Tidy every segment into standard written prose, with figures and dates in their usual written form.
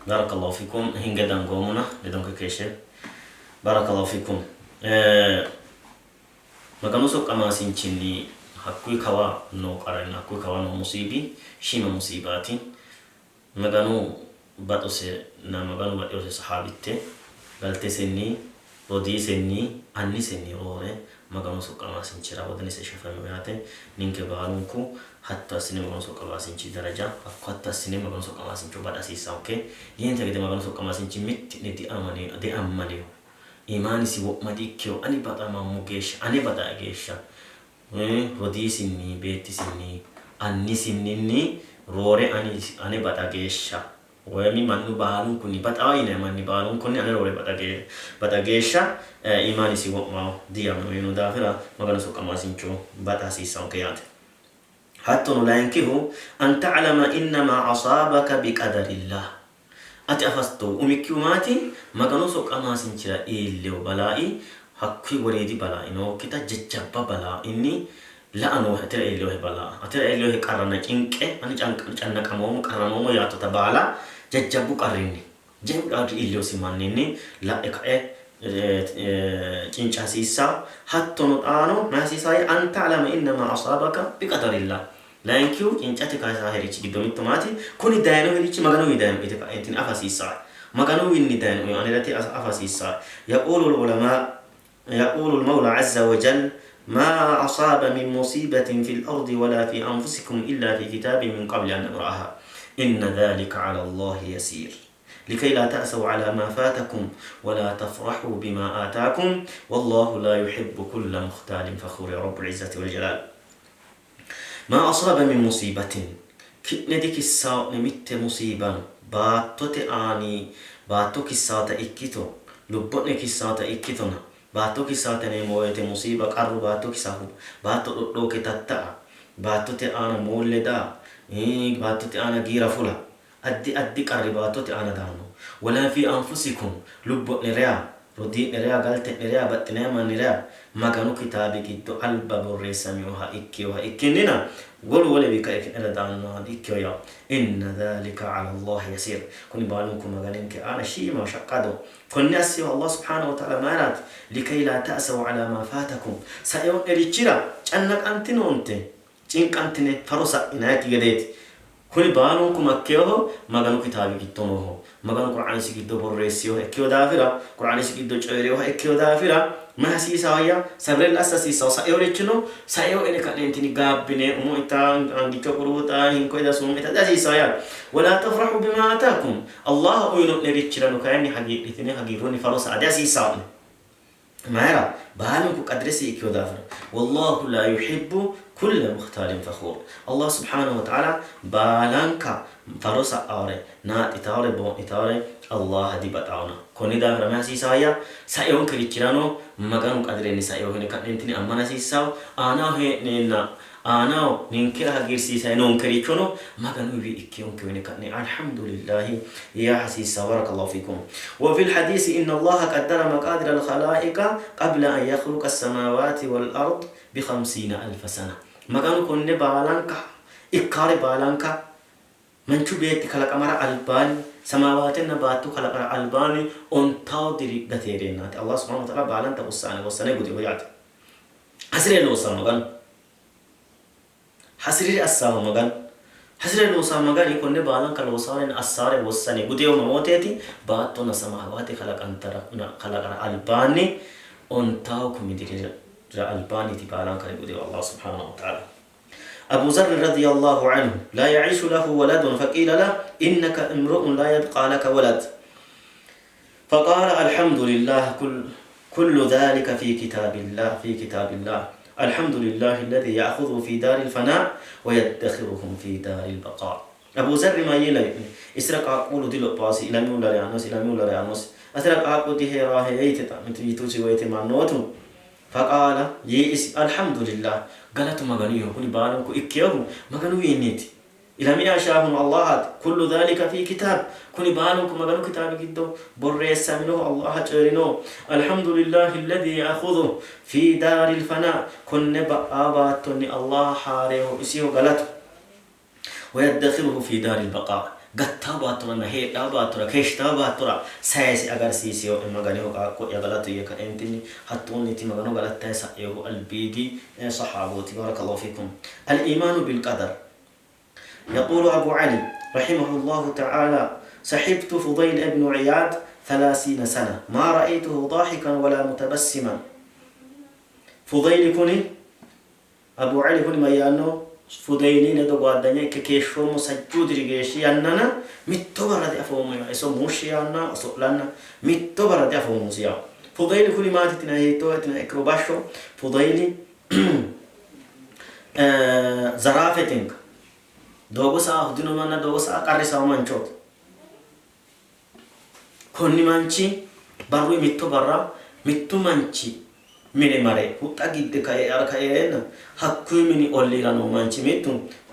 Barakallahu fikum hinge dangoommona ledonke keeshshe. Barakallahu fikum. Maganu soqqamaasinchinni hakkuyi kawa noo qarrinna hakkuyi kawa noo musiibi shiima musiibaati. Maganu baxose na Maganu baxinose sahaabitte galtesenni, rodiisenni, annisenni roore Maganu soqqamaasinchira wodanise shafamino yaate. Ninke baalunku hatto assine Maganu soqqamaasinchi daraja hakko hatto assine Maganu soqqamaasincho baxa hasiissanke. Yiinte gede Maganu soqqamaasinchi mitti'ne diammanino. Iimaanisi wo'ma di''ikkino. Ani baxamammo geeshsha, ane baxae geeshsha, rodiisinni, beettisinni, annisinninni roore ani ane baxa geeshsha, woyimi mannu baalunkunni baxawa yinanni manni baalunkunni ane roore baxa geeshsha iimaanisi wo'ma diyaamino yiino daafira Maganu soqqamaasincho baxa hasiissannonke yaate. Hattono layinkihu, an ta'lama innama asaabaka biqadarillah. Ati afattohu umikkihu maati? Maganu soqqamaasinchira iillino balai hakkuyi woriidi balai nookkita jajjabba balainni la'a noohe. Atera iillinohe balaa, atera iillinohe qarranna cinqe, ani cannaqamoommo, qarramoommo yaattota baala jajjabbu qarrinni, jawu qarri iillinosi manninni la'e ka'e cinca hasiissanno. Hattono xaano mayi hasiisayo? An ta'lama innama asaabaka biqadarillah. Layinkihu cincate kayisaaherichi giddo mittu maati? Kuni dayinoherichi Maganuwiinni dayino yite ka'eentinni afa hasiissaae. Maganuwiinni dayino anerati afa hasiissaae. Yaquulu al-ulamaa, yaquulu al-mawla azza wa jal, Maa asaaba min musiibatin fil ardi walaa fii anfusikum illaa fii kitaabin min qabli an nabra'ahaa. Inna dhaalika ala Allaahi yasiir. Likay laa ta'saw alaa maa faatakum walaa tafrahuu bimaa aataakum. Wallaahu laa yuhibbu kulla mukhtaalin fakhuur. Yaa Rabbul izzati wal jalaal. Maa asaaba min musiibatin, ki'ne dikissao'ne mitte musiibano, baattote aani baatto kissaata ikkito, lubbo'ne kissaata ikkitona, baatto kissaata yineemmo woyte musiiba qarru baatto kisahu, baatto dhodhooke tatta'a, baattote aana moolle daa, baattote aana giira fula, addi addi qarri baattote aana daanno. Walaa fii anfusikum, lubbo'ne reya, rodii'ne reya, galte'ne reya, baxxinanni manni reya, Maganu kitaabi giddo alba borreessaminoha ikkinoha ikkinnina wolu wolewii kae ki'nera daannoha di'ikkino yawo. Inna zaalika ala Allahi yasiir. Kuni baalunku Maganinke aana shiimaho, shaqqadoho. Konne assinohu Allah subhaanahu wa ta'aala mayiraati? Likay laa ta'saw ala maa faatakum. Saino'nerichira cannaqantinoonte, cinqantine faro sa'inayikki gedeeti. Kuni baalunku makkeyoho? Maganu kitaabi giddo nooho. Maganu Qur'aanisi giddo borreessinoha ikkino daafira, Qur'aanisi giddo coyi'rinoha ikkino daafira, mayi hasiisawoyya? Sabirella assa hasiissawo. Sainorichino saino ine ka'neentinni gaabbine umo ita, angicho quruuxa, hinko ita, suume ita dihasiissawo yaate. Walaa tafrahu bimaa ataakum. Allaha uyino'nerichirano kayinni hagiidhitine hagiirrunni faro sa'a dihasiissawo'ne. Mayira? Baalunku qadresi ikkino daafira. Wallaahu laa yuhibbu kulla mukhtaalin fakhuur. Allah subhaanahu wa ta'aala baalanka faro sa'aore, naaxxitaore, boo'nitaore Allaha dibaxaona. Konni daafira mayi hasiisaayya? Sainonkerichirano Maganu qadrenni sainoho yine ka'neentinni ammana hasiissanno. Aanaho hee'neenna aanaho ninkera hagiirsiisayi noonkerichono Maganuwiinni ikkinonkeho yine ka'ne Alhamdulillahi yaa hasiissanno. Barakallahu fiikum. Wa fil hadiisi inna Allaha qaddara maqaadira al-khalaa'iqa qabla an yakhluqa as-samaawaati wal-ard bi khamsiina alfa sana. Maganu konne baalanka ikkaare baalanka manchu beetti kalaqamara albaanni samaawaatenna baatto kalaqara albaanni ontawo diri gate hee'reennaati Allah subhaanahu wa ta'aala baalanta wossaane wossane gudino yaate. Hasire loosanno Maganu. Hasirire assanno Maganu. Hasire loosanno Magani konne baalanka loosaarenna assaare wossane gudeyo mamooteeti? Baattonna samaawaate kalaqantara kalaqara albaanni ontawo kumi dirira albaanniiti baalankare gudeyo Allah subhaanahu wa ta'aala. Abu Zarr radiyallahu anhu la yaishu lahu waladun faqiila lah innaka imru'un la yabqa laka walad. Faqaala alhamdulillah kullu dhalika fi kitabillah fi kitabillah alhamdulillahi alladhi ya'khudhu fi daaril fanaa wa yaddakhiruhum fi daaril baqaa. Abu Zarri mayyee lawi'ne? Isira qaaqquullu dilophaasi, ilamihula reyannosi, ilamihula reyannosi. Atera qaaqqu dihee'raahe yite xa'mitu yitusi woyite mannootu, Faqaala, yii isi, Alhamdulillah, galatu Maganuyyoho, kuni baalunku ikkinohu Maganuwiinniiti. Ilami'ya shaahuno Allahaati. Kullu dhaalika fii kitaab, kuni baalunku Maganu kitaabi giddo borreessaminoho Allaha coyi'rino. Alhamdulillahi alladhii ya'khudhu fii daaril fanaa, konne ba'aa baattonni Allaha haareeho isiho galatu. Wa yaddakhiruhu fii daaril baqaa, Gattawo baattoranna heedhawo baattora, keeshshitawo baattora sayise agarsiisinoe Maganiho qaaqqo'ya galatu yee kaeentinni hattoonniiti Magano galattanni sa'inohu albiidi sahaabooti. Barakallahu fiikum. Al-iimaanu bil-qadar. Yaquulu Abu Ali rahimahullahu ta'aala sahibtu Fudayl ibnu Iyaad thalaathiina sana maa ra'aytuhu daahikan walaa mutabassiman. Fudayli kuni Abu Ali kuni mayyaanno? Fudayli ledo gaaddanya ikke keeshshoommo sajjuu diri geeshshi yannana mitto barra diafoommo yaa iso muushshi yaanna oso'lanna mitto barra diafoommosi yaa. Fudayli kuni maati yitinanni hiittooho yitinanni ikkiro bashsho Fudayli zaraafetenka doogo sa'a hudino manna doogo sa'a qarrisawo manchooti. Konni manchi barruyi mitto barra mittu manchi mine mare huxxa gidde kae eara kaeereenna hakkuyi mini olliira noo manchi mittu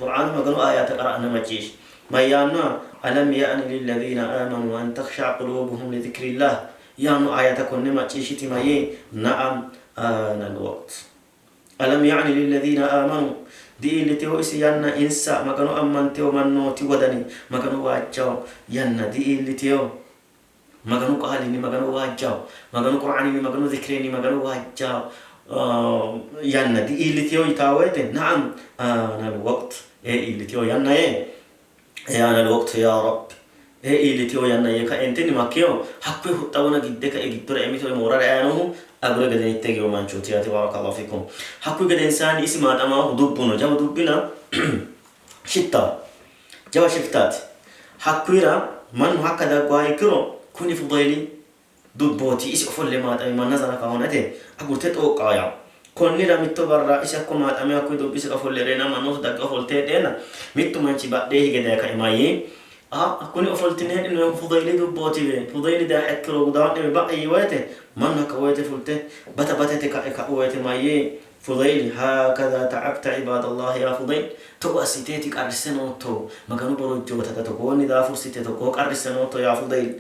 Qur'aanu Maganu aayaata qara'anna macciishshi. Mayyaannoha? Alam ya'ni lilladhiina aamanu an takhsha'a quluubuhum li dhikrillaah yaanno aayaata konne macciishshiti mayyii? Na'am aana al-waqt. Alam ya'ni lilladhiina aamanu, di''iillitino isi yanna insa Magano ammantino mannooti wodani Magano waajjawo yanna di''iillitino? Maganu qaalinni Magano waajjawo, Maganu Qur'aaninni Maganu zikrinni Magano waajjawo yanna di''iillitino yitaa woyte, na'am aanal waqt, ee iillitino yanna yee Ee ana alwaqtu yaa Rabb, ee iillitino yanna yee kaeentinni makkino, hakkuyi huxxa wona gidde kae giddora e'e mitore moorara eannohu agure gedenitte higino manchooti yaate. Baarakallahu fiikum. Hakkuyi gedensaanni isi maaxamaahu dubbu no, jawu dubbina shittaho, jawa shiftaati. Hakkuyira mannu hakka dagguha ikkiro kuni Fudayli dubbooti, isi ofolle maaxame manna zarafa hunate agurte xooqqawo yawo. Konnira mitto barra isi hakko maaxame hakkuyi dubbisira ofolle hee'reenna mannootu dagge ofolte heedheenna mittu manchi badhee hige daye kae mayyii, A, kuni ofoltine heedhinoonnihu Fudayli dubbootiwe, Fudayli dayiha ikkiro gudaa'newe ba'e yii woyte mannu hakka woyte fulte bata batete ka'e ka'u woyte mayyii, Fudayli, haakadha ta'abta ibaadallahi yaa Fudayl, togo assiteeti qarrisse noottohu, Maganu borojjoota togoonni daafursite togoo qarrisse nootto yaa Fudayl,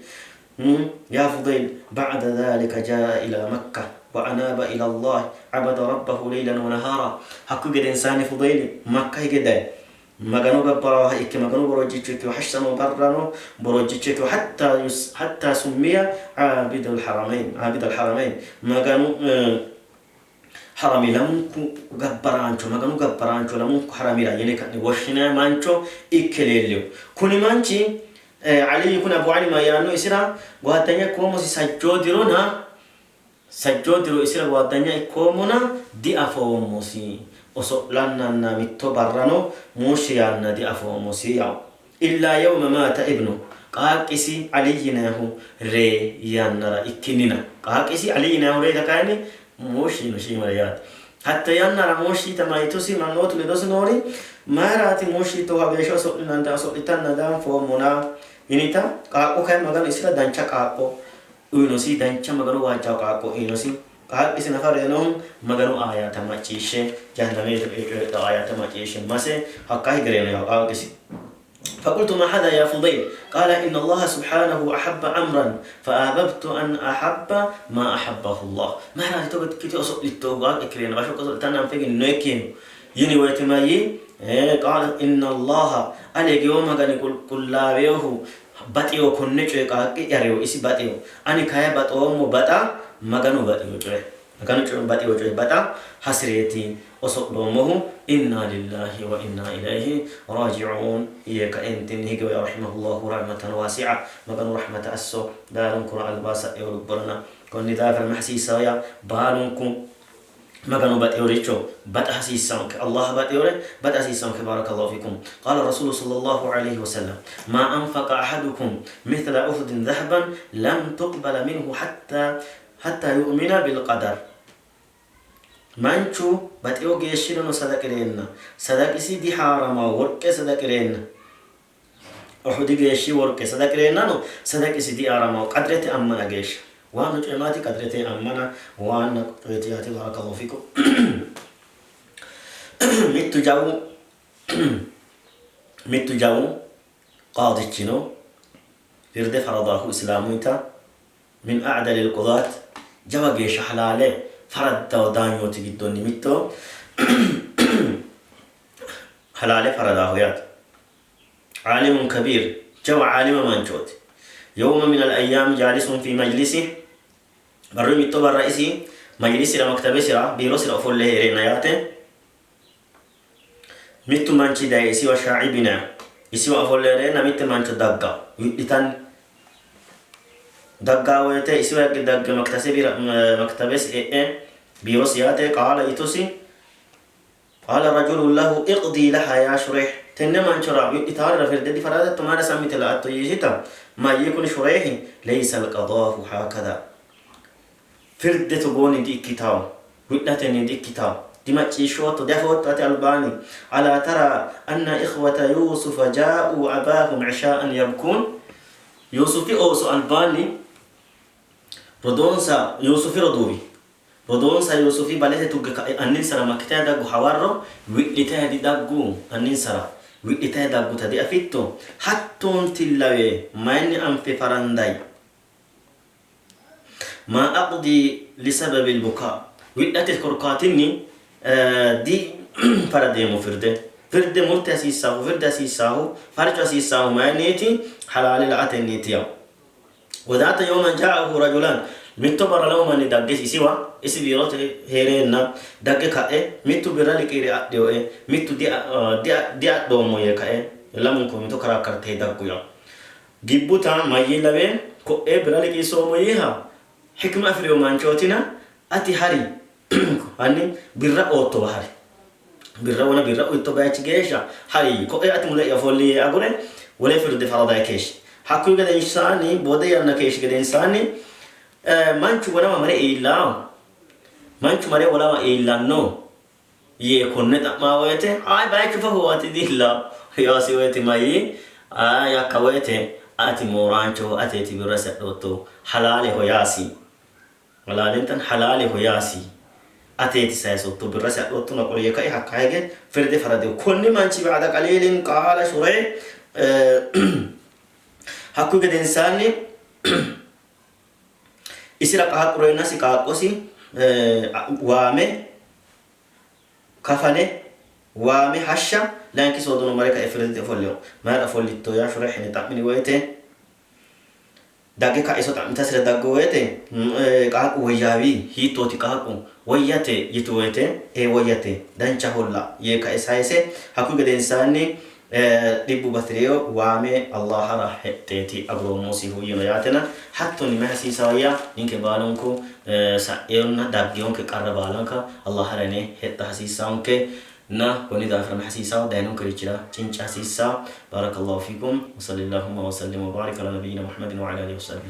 Yaa Fudayl, ba'da zaalika jaa'a ilaa Makka wa anaaba ilallaahi, abada rabbahu leylan wa nahaara. Hakkuyi gedensaanni Fudayli Makka hige dayi. Magano gabbaraaha ikke Maganu borojjicho ikkino, hashshano barrano borojjicho ikkino, hattaa summiya aabidal haramayn, aabidal haramayn, Maganu harami lamunku gabbaraancho, Maganu gabbaraancho lamunku haramira yine ka'ne woshshinanni mancho ikke leellino. Kuni manchi Aliyi kuni Abu Ali mayyaanno isira gwaaddanya ikkoommosi sajjoo dirona sajjoo diro isira gwaaddanya ikkoommona diafoommosi oso'lannanna mitto barrano muushshi yaanna diafoommosi yawo. Illaa yawma maata ibnu qaaqqisi Ali yinannihu ree yannara ikkinnina qaaqqisi Ali yinannihu reyita kayinni muushshi yiino shiimare yaate. Hatte yannara muushshi yite mayitusi mannootu ledosi noori, Mayiraati muushshi yiittohu hageeshsha oso'litanna daanfoommona yinita, qaaqqu kayinni Maganu isira dancha qaaqqo uyinosi, dancha Magano waajjanno qaaqqo uyinosi. Qaaqqisi nafa reyinohu Maganu aayaata macciishshe, jahannamete e'e coyidhanno aayaata macciishshe mase hakka hige reyino yawo qaaqqisi. Faqultu maa haadha yaa Fudayl? Qaala inna Allaha subhaanahu ahabba amran fa ahbabtu an ahabba maa ahabbahu Allah. Mayiraati togo ikkite oso'littohu qaaqqikki reyino bashokko oso'litanna anfe egeninoyikkihu? Yini woyite mayyii? Qaala inna Allaha ani egewo Magani qullaawinohu baxino konne coye qaaqqi'ya reyo isi baxino ani kayi baxoommo baxa Maganu baxino coye Maganu baxino coye baxa hasi'reeti oso'loommohu inna lillahi wa inna ilayhi raaji'uun yee kaeentinni hige rahimahullahu rahmatan waasi'a Maganu rahmata asso baalunkura alba sa'eyo lubborana konni daafira ma hasiissawo yaa baalunku Maganu baxinoricho baxa hasiissanke Allah baxinore baxa hasiissanke barakallahu fikum qaala rasuulu sallallahu alayhi wasallam maa anfaqa ahadukum mithla uhudin dhahaban lam tuqbala minhu hatta hatta yu'mina bil qadar Manchu baxino geeshshirano sadaqireenna sadaqisi dihaaramawo worqe sadaqireenna Uhudi geeshshi worqe sadaqireennano sadaqisi diaaramawo qadrete ammana geeshsha. Waanna coyi maati? Qadrete ammana waanna coyeeti yaate. Barakallahu fiikum. Mittu jawu mittu jawu qaadichi no firde faradaahu islaamuyta min a'dalil qudaat jawa geeshsha halaale faraddawo daanyooti giddonni mitto halaale faradaaho yaate. Aalimun kabiir. Jawa aalima manchooti. Yawma min al-ayyaam jaalisun fi majlisi barru mitto barra isi majlisira maktabesira biirosira ofolle hee'reenna yaate mittu manchi daye isiwa shaa'ibina isiwa ofolle hee'reenna mitte mancho dagga wi'litanni daggaa woyte isiwa higge dagge maktabesi e'e biirosi yaate qaala yitusi Qaala rajulun lahu iqdii laha yaa Shureyh, tenne manchora wi'litaarira firde difaradatto mayira sammi yite la''atto yiisita, mayyii kuni Shureyhi, Leysa alqadaahu haakada, firde togoonni di''ikkitanno, wi'latenni di''ikkitanno, dimacciishshootto, diafootto ate albaanni, alaa taraa anna ikhwata Yuusufa jaa'uu abaahum ishaa'an yabkuun, Yuusufi ooso albaanni rodoonsa Yuusufi roduuwi Rodoonsa Yuusufi balete tugge ka'e anninsara makkitayi daggu hawarro wi'litayi didaggu? Anninsara wi'litayi dagguta diafitto? Hattoontillawe mayinni anfe faranday? Maa aqdii lisababil bukaa Wi'late korkaatinni di faradeemmo firde. Firde murte hasiissaahu, firde hasiissaahu, farco hasiissaahu mayinniiti? Halaale la''atenniiti yawo. Wadaata yawman jaa'ahu rajulaan Mitto barra lamu manni dagge isiwa, isi biirote hee'reenna dagge ka'e, mittu birra liqii're adhinoe, mittu diadhoommo yee kae lamunku mito karaakkartayi daggu yawo. Gibbuta mayyee lawe ko'ee birra liqiissoommo yiiha hikma afi'rino manchootina ati hari hanni birra oottowa hari. Birra wona birra uyitto bayichi geeshsha hari yii. Ko'e ati mule'ya ofolli yee agure wole firde faro daye keeshshi. Hakkuyi gedensaanni boode yanna keeshshi gedensaanni manchu wolawa mare iillanno manchu mare wolawa iillanno yee konne xa'maa woyite ayi bayichu fafoho ati diilla yaasi woyite mayyii ayi hakka woyite ati mooraanchoho ateeti birrasi adhoottohu halaaleho yaasi. Halaalintan halaaleho yaasi ateeti sayisotto birrasi adhoottona qoli yee kae hakka hige firde faradino. Konni manchi ba'da qaliilin qaala Shureyh hakkuyi gedensaanni isira qaaqqu reynasi qaaqqosi waame kafane waame hashsha layinki soodono mare kae firdete ofollino. Mayira ofollitto yaa Shureyh yine xa'mini woyite Dagge ka'e iso xa'mitasira daggu woyite, Qaaqqu woyyaawi? Hiittooti qaaqqu? Woyyate? yitu woyite, Ee woyyate, danchaholla yee kae sayise, hakkuyi gedensaanni dhibbu bati'rino waame Allahara hexxeeti aguroommosihu yiino yaatena, hattonni mayi hasiisawayya ninke baalunku sa'inonna dagginonke qarra baalanka Allahara yine hexxa hasiissawonke. Na konni daafira ma hasiisawo dayinonkerichira cinca hasiissawo. Barakallahu fiikum wa sallillahumma wa sallim wa barik ala nabiyyina Muhammadin wa ala alihi wa sahbihi.